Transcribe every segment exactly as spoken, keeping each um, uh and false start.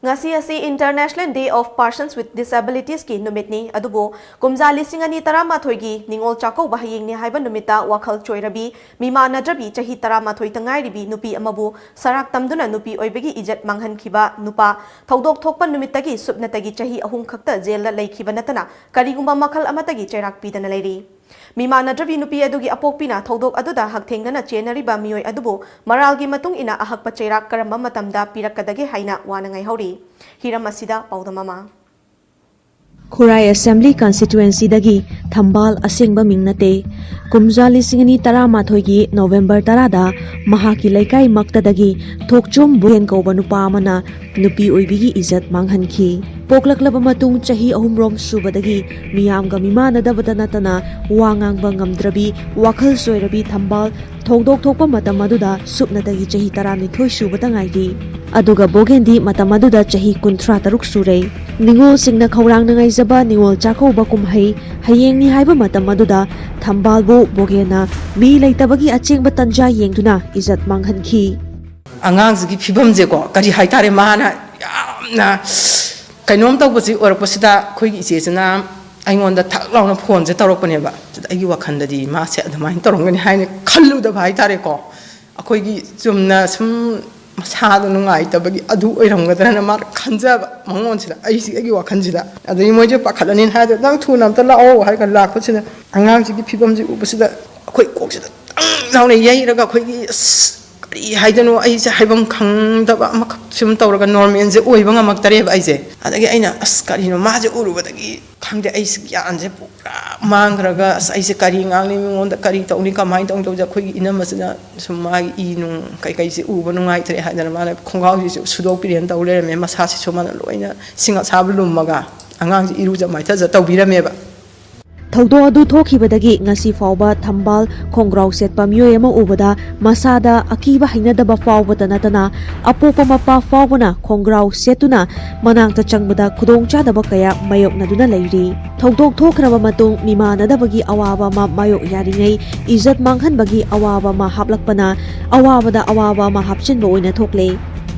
ꯉꯁꯤ ꯑꯁꯤ International Day of Persons with Disabilitiesꯀꯤ ꯅꯨꯃꯤꯠꯅꯤ꯫ ꯑꯗꯨꯕꯨ ꯀꯨꯝꯖꯥ ꯂꯤꯁꯤꯡ ꯑꯅꯤ ꯇꯔꯥꯃꯥꯊꯣꯏꯒꯤ ꯅꯤꯉꯣꯜ ꯆꯥꯛꯀꯧꯕ ꯍꯌꯦꯡꯅꯤ ꯍꯥꯏꯕ ꯅꯨꯃꯤꯠꯇ ꯋꯥꯈꯜ ꯆꯣꯏꯔꯕꯤ, ꯃꯤꯃꯥꯟꯅꯗ꯭ꯔꯕꯤ, ꯆꯍꯤ ꯇꯔꯥꯃꯥꯊꯣꯏꯇ ꯉꯥꯏꯔꯤꯕꯤ ꯅꯨꯄꯤ ꯑꯃꯕꯨ ꯁꯔꯥꯛ ꯇꯝꯗꯨꯅ ꯅꯨꯄꯤ ꯑꯣꯏꯕꯒꯤ ꯏꯖꯠ ꯃꯥꯡꯍꯟꯈꯤꯕ ꯅꯨꯄꯥ, ꯊꯧꯗꯣꯛ ꯊꯣꯛꯄ ꯅꯨꯃꯤꯠꯇꯒꯤ ꯁꯨꯞꯅꯇꯒꯤ ꯆꯍꯤ ꯑꯍꯨꯝ ꯈꯛꯇ ꯖꯦꯜꯗ ꯂꯩꯈꯤꯕ ꯅꯠꯇꯅ ꯀꯔꯤꯒꯨꯝꯕ ꯃꯈꯜ ꯑꯃꯠꯇꯒꯤ ꯆꯩꯔꯥꯛ ꯄꯤꯗꯅ ꯂꯩꯔꯤ꯫ ꯃꯤꯃꯥꯟꯅꯗ꯭ꯔꯕꯤ ꯅꯨꯄꯤ ꯑꯗꯨꯒꯤ ꯑꯄꯣꯛꯄꯤꯅ ꯊꯧꯗꯣꯛ ꯑꯗꯨꯗ ꯍꯛꯊꯦꯡꯅꯅ ꯆꯦꯟꯅꯔꯤꯕ ꯃꯤꯑꯣꯏ ꯑꯗꯨꯕꯨ ꯃꯔꯥꯜꯒꯤ ꯃꯇꯨꯡ ꯏꯟꯅ ꯑꯍꯛꯄ ꯆꯩꯔꯥꯛ ꯀꯔꯝꯕ ꯃꯇꯝꯗ ꯄꯤꯔꯛꯀꯗꯒꯦ ꯍꯥꯏꯅ ꯋꯥꯅ ꯉꯥꯏꯍꯧꯔꯤ꯫ ꯍꯤꯔꯝ ꯑꯁꯤꯗ ꯄꯥꯎꯗꯝ ꯑꯃ꯫ ꯈꯨꯔꯥꯏ ꯑꯦꯁꯦꯝꯕ꯭ꯂꯤ ꯀꯟꯁꯇꯤꯇ꯭ꯋꯦꯟꯁꯤꯗꯒꯤ ꯊꯝꯕꯥꯜ ꯑꯁꯦꯡꯕ ꯃꯤꯡ ꯅꯠꯇꯦ꯫ ꯀꯨꯝꯖꯥ ꯂꯤꯁꯤꯡ ꯑꯅꯤ ꯇꯔꯥꯃꯥꯊꯣꯏꯒꯤ ꯅꯣꯕꯦꯝꯕꯔ ꯇꯔꯥꯗ ꯃꯍꯥꯛꯀꯤ ꯂꯩꯀꯥꯏꯃꯛꯇꯗꯒꯤ ꯊꯣꯛꯆꯣꯝ ꯕꯣꯒꯦꯟ ꯀꯧꯕ ꯅꯨꯄꯥ ꯑꯃꯅ ꯅꯨꯄꯤ ꯑꯣꯏꯕꯤꯒꯤ ꯏꯖꯠ ꯃꯥꯡꯍꯟꯈꯤ꯫ ꯄꯣꯛꯂꯛꯂꯕ ꯃꯇꯨꯡ ꯆꯍꯤ ꯑꯍꯨꯝꯔꯣꯝ ꯁꯨꯕꯗꯒꯤ ꯃꯤꯌꯥꯝꯒ ꯃꯤꯃꯥꯟꯅꯗꯕꯇ ꯅꯠꯇꯅ ꯋꯥ ꯉꯥꯡꯕ ꯉꯝꯗ꯭ꯔꯕꯤ, ꯋꯥꯈꯜ ꯆꯣꯏꯔꯕꯤ ꯊꯝꯕꯥꯜ ꯊꯧꯗꯣꯛ ꯊꯣꯛꯄ ꯃꯇꯝ ꯑꯗꯨꯗ ꯁꯨꯞꯅꯇꯒꯤ ꯆꯍꯤ ꯇꯔꯥꯅꯤꯊꯣꯏ ꯁꯨꯕꯇ ꯉꯥꯏꯔꯤ꯫ ꯑꯗꯨꯒ ꯕꯣꯒꯦꯟꯗꯤ ꯃꯇꯝ ꯑꯗꯨꯗ ꯆꯍꯤ ꯀꯨꯟꯊ꯭ꯔꯥ ꯇꯔꯨꯛ ꯁꯨꯔꯦ꯫ ꯅꯤꯉꯣꯜꯁꯤꯡꯅ ꯈꯧꯔꯥꯡꯅ ꯉꯥꯏꯖꯕ ꯅꯤꯉꯣꯜ ꯆꯥꯛꯀꯧꯕ ꯀꯨꯝꯍꯩ ꯍꯌꯦꯡꯅꯤ ꯍꯥꯏꯕ ꯃꯇꯝ ꯑꯗꯨꯗ ꯊꯝꯕꯥꯜꯕꯨ ꯕꯣꯒꯦꯟꯅ ꯃꯤ ꯂꯩꯇꯕꯒꯤ ꯑꯆꯦꯡꯕ ꯇꯟꯖꯥ ꯌꯦꯡꯗꯨꯅ ꯏꯖꯠ ꯃꯥꯡꯍꯟꯈꯤ꯫ ꯑꯉꯥꯡꯁꯤꯒꯤ ꯐꯤꯕꯝꯁꯦꯀꯣ, ꯀꯔꯤ ꯍꯥꯏꯇꯥꯔꯦ, ꯃꯥꯅ ꯌꯥꯝꯅ ꯀꯩꯅꯣꯝ ꯇꯧꯕꯁꯤ ꯑꯣꯏꯔꯛꯄꯁꯤꯗ ꯑꯩꯈꯣꯏꯒꯤ ꯏꯆꯦꯁꯤꯅ ꯑꯩꯉꯣꯟꯗ ꯊꯛ ꯂꯥꯎꯅ ꯐꯣꯟꯁꯦ ꯇꯧꯔꯛꯄꯅꯦꯕ꯫ ꯑꯗ ꯑꯩꯒꯤ ꯋꯥꯈꯜꯗꯗꯤ ꯃꯥꯁꯦ ꯑꯗꯨꯃꯥꯏꯅ ꯇꯧꯔꯝꯒꯅꯤ ꯍꯥꯏꯅ ꯈꯜꯂꯨꯗꯕ ꯍꯥꯏꯇꯥꯔꯦꯀꯣ꯫ ꯑꯩꯈꯣꯏꯒꯤ ꯆꯨꯝꯅ ꯁꯨꯝ ꯃꯁꯥꯗ ꯅꯨꯡꯉꯥꯏꯇꯕꯒꯤ ꯑꯗꯨ ꯑꯣꯏꯔꯝꯒꯗ꯭ꯔꯅ ꯃꯥꯅ ꯈꯟꯖꯕ ꯃꯉꯣꯟꯁꯤꯗ, ꯑꯩꯁꯤ, ꯑꯩꯒꯤ ꯋꯥꯈꯜꯁꯤꯗ꯫ ꯑꯗꯒꯤ ꯃꯣꯏꯁꯦ ꯄꯥꯈꯠꯂꯅꯤꯅ ꯍꯥꯏꯗꯣ, "ꯅꯪ ꯊꯨꯅ ꯑꯝꯇ ꯂꯥꯛꯑꯣ" ꯍꯥꯏꯔꯒ ꯂꯥꯛꯄꯁꯤꯗ, ꯑꯉꯥꯡꯁꯤꯒꯤ ꯐꯤꯕꯝꯁꯤ ꯎꯕꯁꯤꯗ ꯑꯩꯈꯣꯏ ꯀꯣꯛꯁꯤꯗ ꯇꯪ ꯂꯥꯎꯅ ꯌꯩꯔꯒ ꯑꯩꯈꯣꯏꯒꯤ, ꯑꯁ, ꯀꯔꯤ ꯍꯥꯏꯗꯣꯏꯅꯣ, ꯑꯩꯁꯦ ꯍꯥꯏꯐꯝ ꯈꯪꯗꯕ ꯑꯃꯈꯛ ꯁꯨꯝ ꯇꯧꯔꯒ ꯅꯣꯔꯃꯦꯜꯁꯦ ꯑꯣꯏꯕ ꯉꯝꯃꯛꯇꯔꯦꯕ ꯑꯩꯁꯦ꯫ ꯑꯗꯒꯤ ꯑꯩꯅ, "ꯑꯁ, ꯀꯔꯤꯅꯣ?" ꯃꯥꯁꯦ ꯎꯔꯨꯕꯗꯒꯤ ꯈꯪꯗꯦ, ꯑꯩꯁꯦ ꯒ꯭ꯌꯥꯟꯁꯦ ꯄꯨꯔꯥ ꯃꯥꯡꯈ꯭ꯔꯒ, ꯑꯁ, ꯑꯩꯁꯦ ꯀꯔꯤ ꯉꯥꯡꯅꯤ, ꯃꯤꯉꯣꯟꯗ ꯀꯔꯤ ꯇꯧꯅꯤ, ꯀꯃꯥꯏꯅ ꯇꯧꯅꯤ ꯇꯧꯁꯦ꯫ ꯑꯩꯈꯣꯏꯒꯤ ꯏꯅꯝꯃꯁꯤꯅ ꯁꯨꯝ ꯃꯥꯒꯤ ꯏ ꯅꯨꯡ ꯀꯩꯀꯩꯁꯦ ꯎꯕ ꯅꯨꯡꯉꯥꯏꯇ꯭ꯔꯦ ꯍꯥꯏꯗꯅ ꯃꯥꯅ ꯈꯣꯡꯒ꯭ꯔꯥꯎꯁꯤꯁꯨ ꯁꯨꯗꯣꯛꯄꯤꯔꯦꯅ ꯇꯧ ꯂꯩꯔꯝꯃꯦ꯫ ꯃꯁꯥꯁꯤꯁꯨ ꯃꯥꯅ ꯂꯣꯏꯅ ꯁꯤꯡ ꯑꯁꯥꯕ ꯂꯨꯝꯃꯒ ꯑꯉꯥꯡꯁꯦ ꯏꯔꯨꯖ ꯃꯥꯏꯊꯖ ꯇꯧꯕꯤꯔꯝꯃꯦꯕ꯫ ꯊꯧꯗꯣꯛ ꯑꯗꯨ ꯊꯣꯛꯈꯤꯕꯗꯒꯤ ꯉꯁꯤ ꯐꯥꯎꯕ ꯊꯝꯕꯥꯜ ꯈꯣꯡꯒ꯭ꯔꯥꯎ ꯁꯦꯠꯄ ꯃꯤꯑꯣꯏ ꯑꯃ ꯎꯕꯗ ꯃꯁꯥꯗ ꯑꯀꯤꯕ ꯍꯩꯅꯗꯕ ꯐꯥꯎꯕꯇ ꯅꯠꯇꯅ ꯑꯄꯣꯛꯄ ꯃꯄꯥ ꯐꯥꯎꯕꯅ ꯈꯣꯡꯒ꯭ꯔꯥꯎ ꯁꯦꯠꯇꯨꯅ ꯃꯅꯥꯛꯇ ꯆꯪꯕꯗ ꯈꯨꯗꯣꯡꯆꯥꯗꯕ ꯀꯌꯥ ꯃꯥꯌꯣꯛꯅꯗꯨꯅ ꯂꯩꯔꯤ꯫ ꯊꯧꯗꯣꯛ ꯊꯣꯛꯈ꯭ꯔꯕ ꯃꯇꯨꯡ ꯃꯤꯃꯥꯟꯅꯗꯕꯒꯤ ꯑꯋꯥꯕ ꯑꯃ ꯃꯥꯌꯣꯛ ꯌꯥꯔꯤꯉꯩ ꯏꯖꯠ ꯃꯥꯡꯍꯟꯕꯒꯤ ꯑꯋꯥꯕ ꯑꯃ ꯍꯥꯞꯂꯛꯄꯅ ꯑꯋꯥꯕꯗ ꯑꯋꯥꯕ ꯑꯃ ꯍꯥꯞꯆꯤꯟꯕ ꯑꯣꯏꯅ ꯊꯣꯛꯂꯦ꯫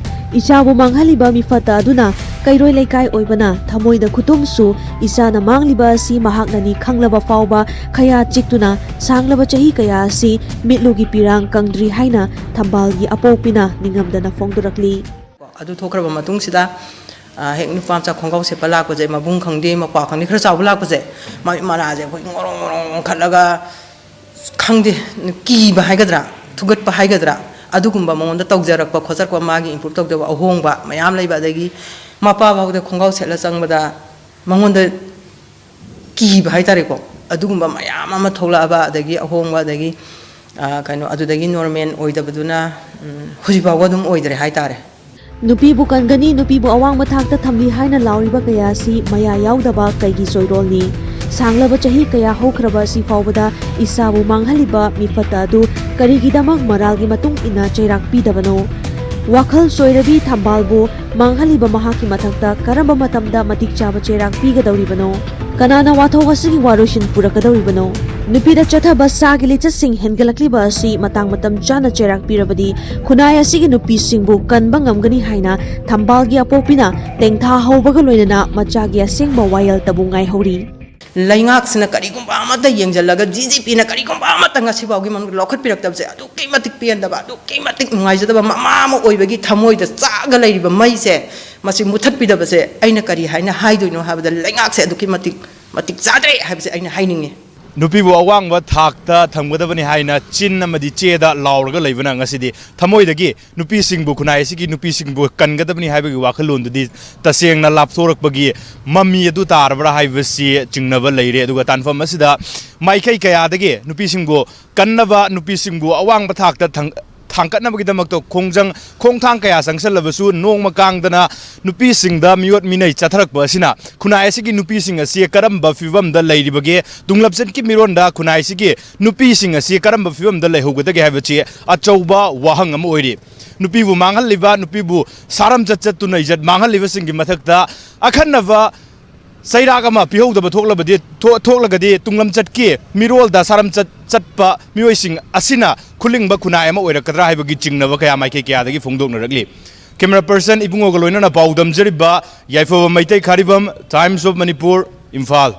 ꯏꯆꯥꯕꯨ ꯃꯥꯡꯍꯜꯂꯤꯕ ꯃꯤꯐꯠꯇ ꯑꯗꯨꯅ ꯀꯩꯔꯣꯏ ꯂꯩꯀꯥꯏ ꯑꯣꯏꯕꯅ ꯊꯃꯣꯏꯗ ꯈꯨꯇꯨꯝꯁꯨ, ꯏꯆꯥꯅ ꯃꯥꯡꯂꯤꯕ ꯑꯁꯤ ꯃꯍꯥꯛꯅꯅꯤ ꯈꯪꯂꯕ ꯐꯥꯎꯕ ꯈꯌꯥ ꯆꯤꯛꯇꯨꯅ ꯁꯥꯡꯂꯕ ꯆꯍꯤ ꯀꯌꯥ ꯑꯁꯤ ꯃꯤꯠꯂꯨꯒꯤ ꯄꯤꯔꯥꯡ ꯀꯪꯗ꯭ꯔꯤ ꯍꯥꯏꯅ ꯊꯝꯕꯥꯜꯒꯤ ꯑꯄꯣꯛꯄꯤꯅ ꯅꯤꯡꯉꯝꯗꯅ ꯐꯣꯡꯗꯣꯔꯛꯂꯤ꯫ ꯑꯗꯨ ꯊꯣꯛꯈ꯭ꯔꯕ ꯃꯇꯨꯡꯁꯤꯗ, ꯑ, ꯍꯦꯛ ꯅꯨꯄꯥ ꯃꯆꯥ ꯈꯣꯡꯒ꯭ꯔꯥꯎ ꯁꯦꯠꯄ ꯂꯥꯛꯄꯁꯦ, ꯃꯕꯨꯡ ꯈꯪꯗꯦ, ꯃꯧꯄ꯭ꯋꯥ ꯈꯪꯗꯦ, ꯈꯔ ꯆꯥꯎꯕ ꯂꯥꯛꯄꯁꯦ, ꯃꯃꯤꯠ ꯃꯅꯥꯁꯦ ꯑꯩꯈꯣꯏ ꯉꯣꯔꯣꯡ ꯉꯣꯔꯣꯡ ꯉꯣꯔꯣꯡꯈꯠꯂꯒ, ꯈꯪꯗꯦ, ꯀꯤꯕ ꯍꯥꯏꯒꯗ꯭ꯔꯥ, ꯊꯨꯒꯠꯄ ꯍꯥꯏꯒꯗ꯭ꯔꯥ, ꯑꯗꯨꯒꯨꯝꯕ ꯃꯉꯣꯟꯗ ꯇꯧꯖꯔꯛꯄ ꯈꯣꯠꯆꯔꯛꯄ, ꯃꯥꯒꯤ improve ꯇꯧꯗꯕ ꯑꯍꯣꯡꯕ ꯃꯌꯥꯝ ꯂꯩꯕ, ꯑꯗꯒꯤ ꯃꯄꯥ ꯐꯥꯎꯗ ꯈꯣꯡꯒ꯭ꯔꯥꯎ ꯁꯦꯠꯂ ꯆꯪꯕꯗ ꯃꯉꯣꯟꯗ ꯀꯤꯕ ꯍꯥꯏꯇꯥꯔꯦꯀꯣ, ꯑꯗꯨꯒꯨꯝꯕ ꯃꯌꯥꯝ ꯑꯃ ꯊꯣꯛꯂꯛꯑꯕ, ꯑꯗꯒꯤ ꯑꯍꯣꯡꯕ, ꯑꯗꯒꯤ, ꯑ, ꯀꯩꯅꯣ, ꯑꯗꯨꯗꯒꯤ normal ꯑꯣꯏꯗꯕꯗꯨꯅ, ꯎꯝ, ꯍꯧꯖꯤꯛ ꯐꯥꯎꯕ ꯑꯗꯨꯝ ꯑꯣꯏꯗ꯭ꯔꯦ ꯍꯥꯏꯇꯥꯔꯦ꯫ ꯅꯨꯄꯤꯕꯨ ꯀꯟꯒꯅꯤ, ꯅꯨꯄꯤꯕꯨ ꯑꯋꯥꯡꯕ ꯊꯥꯛꯇ ꯊꯝꯂꯤ ꯍꯥꯏꯅ ꯂꯥꯎꯔꯤꯕ ꯀꯌꯥ ꯑꯁꯤ ꯃꯌꯥ ꯌꯥꯎꯗꯕ ꯀꯩꯒꯤ ꯆꯣꯏꯔꯣꯜꯅꯤ? ꯁꯥꯡꯂꯕ ꯆꯍꯤ ꯀꯌꯥ ꯍꯧꯈ꯭ꯔꯕ ꯑꯁꯤ ꯐꯥꯎꯕꯗ ꯏꯆꯥꯕꯨ ꯃꯥꯡꯍꯜꯂꯤꯕ ꯃꯤꯐꯠꯇ ꯑꯗꯨ ꯀꯔꯤꯒꯤꯗꯃꯛ ꯃꯔꯥꯜꯒꯤ ꯃꯇꯨꯡ ꯏꯟꯅ ꯆꯩꯔꯥꯛ ꯄꯤꯗꯕꯅꯣ? ꯋꯥꯈꯜ ꯆꯣꯏꯔꯕꯤ ꯊꯝꯕꯥꯜꯕꯨ ꯃꯥꯡꯍꯜꯂꯤꯕ ꯃꯍꯥꯛꯀꯤ ꯃꯊꯛꯇ ꯀꯔꯝꯕ ꯃꯇꯝꯗ ꯃꯇꯤꯛ ꯆꯥꯕ ꯆꯩꯔꯥꯛ ꯄꯤꯒꯗꯧꯔꯤꯕꯅꯣ? ꯀꯅꯥꯅ ꯋꯥꯊꯣꯛ ꯑꯁꯤꯒꯤ ꯋꯥꯔꯣꯏꯁꯤꯟ ꯄꯨꯔꯛꯀꯗꯧꯔꯤꯕꯅꯣ? ꯅꯨꯄꯤꯗ ꯆꯠꯊꯕ ꯁꯥꯒꯤ ꯂꯤꯆꯠꯁꯤꯡ ꯍꯦꯟꯒꯠꯂꯛꯂꯤꯕ ꯑꯁꯤ ꯃꯇꯥꯡ ꯃꯇꯝ ꯆꯥꯅ ꯆꯩꯔꯥꯛ ꯄꯤꯔꯕꯗꯤ ꯈꯨꯟꯅꯥꯏ ꯑꯁꯤꯒꯤ ꯅꯨꯄꯤꯁꯤꯡꯕꯨ ꯀꯟꯕ ꯉꯝꯒꯅꯤ ꯍꯥꯏꯅ ꯊꯝꯕꯥꯜꯒꯤ ꯑꯄꯣꯛꯄꯤꯅ ꯇꯦꯡꯊꯥ ꯍꯧꯕꯒ ꯂꯣꯏꯅꯅ ꯃꯆꯥꯒꯤ ꯑꯁꯦꯡꯕ ꯋꯥꯌꯦꯜꯇꯕꯨ ꯉꯥꯏꯍꯧꯔꯤ꯫ ꯂꯩꯉꯥꯛꯁꯤꯅ ꯀꯔꯤꯒꯨꯝꯕ ꯑꯃꯠꯇ ꯌꯦꯡꯁꯤꯜꯂꯒ, ꯖꯤ ꯖꯤ ꯄꯤꯅ ꯀꯔꯤꯒꯨꯝꯕ ꯑꯃꯠꯇ ꯉꯁꯤꯐꯥꯎꯒꯤ ꯃꯅꯨꯡꯗ ꯂꯧꯈꯠꯄꯤꯔꯛꯇꯕꯁꯦ ꯑꯗꯨꯛꯀꯤ ꯃꯇꯤꯛ ꯄꯦꯟꯗꯕ, ꯑꯗꯨꯛꯀꯤ ꯃꯇꯤꯛ ꯅꯨꯡꯉꯥꯏꯖꯗꯕ, ꯃꯃꯥ ꯑꯃ ꯑꯣꯏꯕꯒꯤ ꯊꯃꯣꯏꯗ ꯆꯥꯛꯑꯒ ꯂꯩꯔꯤꯕ ꯃꯩꯁꯦ, ꯃꯁꯤ ꯃꯨꯊꯠꯄꯤꯗꯕꯁꯦ ꯑꯩꯅ ꯀꯔꯤ ꯍꯥꯏꯅ ꯍꯥꯏꯗꯣꯏꯅꯣ ꯍꯥꯏꯕꯗ, ꯂꯩꯉꯥꯛꯁꯦ ꯑꯗꯨꯛꯀꯤ ꯃꯇꯤꯛ ꯃꯇꯤꯛ ꯆꯥꯗ꯭ꯔꯦ ꯍꯥꯏꯕꯁꯦ ꯑꯩꯅ ꯍꯥꯏꯅꯤꯡꯉꯤ꯫ ꯅꯨꯄꯤꯕꯨ ꯑꯋꯥꯡꯕ ꯊꯥꯛꯇ ꯊꯝꯒꯗꯕꯅꯤ ꯍꯥꯏꯅ ꯆꯤꯟ ꯑꯃꯗꯤ ꯆꯦꯗ ꯂꯥꯎꯔꯒ ꯂꯩꯕꯅ ꯉꯁꯤꯗꯤ ꯊꯃꯣꯏꯗꯒꯤ ꯅꯨꯄꯤꯁꯤꯡꯕꯨ, ꯈꯨꯟꯅꯥꯏ ꯑꯁꯤꯒꯤ ꯅꯨꯄꯤꯁꯤꯡꯕꯨ ꯀꯟꯒꯗꯕꯅꯤ ꯍꯥꯏꯕꯒꯤ ꯋꯥꯈꯜꯂꯣꯟꯗꯨꯗꯤ ꯇꯁꯦꯡꯅ ꯂꯥꯞꯊꯣꯔꯛꯄꯒꯤ ꯃꯃꯤ ꯑꯗꯨ ꯇꯥꯔꯕ꯭ꯔꯥ ꯍꯥꯏꯕꯁꯤ ꯆꯤꯡꯅꯕ ꯂꯩꯔꯦ꯫ ꯑꯗꯨꯒ ꯇꯥꯟꯐꯝ ꯑꯁꯤꯗ ꯃꯥꯏꯀꯩ ꯀꯌꯥꯗꯒꯤ ꯅꯨꯄꯤꯁꯤꯡꯕꯨ ꯀꯟꯅꯕ, ꯅꯨꯄꯤꯁꯤꯡꯕꯨ ꯑꯋꯥꯡꯕ ꯊꯥꯛꯇ ꯊꯥꯡꯒꯠꯅꯕꯒꯤꯗꯃꯛꯇ ꯈꯣꯡꯖꯪ ꯈꯣꯡꯊꯥꯡ ꯀꯌꯥ ꯆꯪꯁꯤꯜꯂꯕꯁꯨ, ꯅꯣꯡꯃ ꯀꯥꯡꯗꯅ ꯅꯨꯄꯤꯁꯤꯡꯗ ꯃꯤꯑꯣꯠ ꯃꯤꯅꯩ ꯆꯠꯊꯔꯛꯄ ꯑꯁꯤꯅ ꯈꯨꯟꯅꯥꯏ ꯑꯁꯤꯒꯤ ꯅꯨꯄꯤꯁꯤꯡ ꯑꯁꯤ ꯀꯔꯝꯕ ꯐꯤꯕꯝꯗ ꯂꯩꯔꯤꯕꯒꯦ, ꯇꯨꯡꯂꯝꯆꯠꯀꯤ ꯃꯤꯔꯣꯟꯗ ꯈꯨꯟꯅꯥꯏ ꯑꯁꯤꯒꯤ ꯅꯨꯄꯤꯁꯤꯡ ꯑꯁꯤ ꯀꯔꯝꯕ ꯐꯤꯕꯝꯗ ꯂꯩꯍꯧꯒꯗꯒꯦ ꯍꯥꯏꯕꯁꯤ ꯑꯆꯧꯕ ꯋꯥꯍꯪ ꯑꯃ ꯑꯣꯏꯔꯤ꯫ ꯅꯨꯄꯤꯕꯨ ꯃꯥꯡꯍꯜꯂꯤꯕ, ꯅꯨꯄꯤꯕꯨ ꯁꯥꯔꯝꯆꯠ ꯆꯠꯇꯨꯅ ꯏꯖꯠ ꯃꯥꯡꯍꯜꯂꯤꯕꯁꯤꯡꯒꯤ ꯃꯊꯛꯇ ꯑꯈꯟꯅꯕ ꯆꯩꯔꯥꯛ ꯑꯃ ꯄꯤꯍꯧꯗꯕ ꯊꯣꯛꯂꯕꯗꯤ, ꯊꯣ-, ꯊꯣꯛꯂꯒꯗꯤ ꯇꯨꯡꯂꯝꯆꯠꯀꯤ ꯃꯤꯔꯣꯜꯗ ꯁꯥꯔꯝꯆꯠ ꯆꯠꯄ ꯃꯤꯑꯣꯏꯁꯤꯡ ꯑꯁꯤꯅ ꯈꯨꯂꯤꯡꯕ ꯈꯨꯟꯅꯥꯏ ꯑꯃ ꯑꯣꯏꯔꯛꯀꯗ꯭ꯔꯥ ꯍꯥꯏꯕꯒꯤ ꯆꯤꯡꯅꯕ ꯀꯌꯥ ꯃꯥꯏꯀꯩ ꯀꯌꯥꯗꯒꯤ ꯐꯣꯡꯗꯣꯛꯅꯔꯛꯂꯤ꯫ Camera person ꯏꯕꯨꯡꯉꯣꯒ ꯂꯣꯏꯅꯅ ꯄꯥꯎ ꯗꯝꯖꯔꯤꯕ ꯌꯥꯏꯐꯕ Meitei ꯈꯥꯔꯤꯕꯝ, Times of Manipur, Imphal.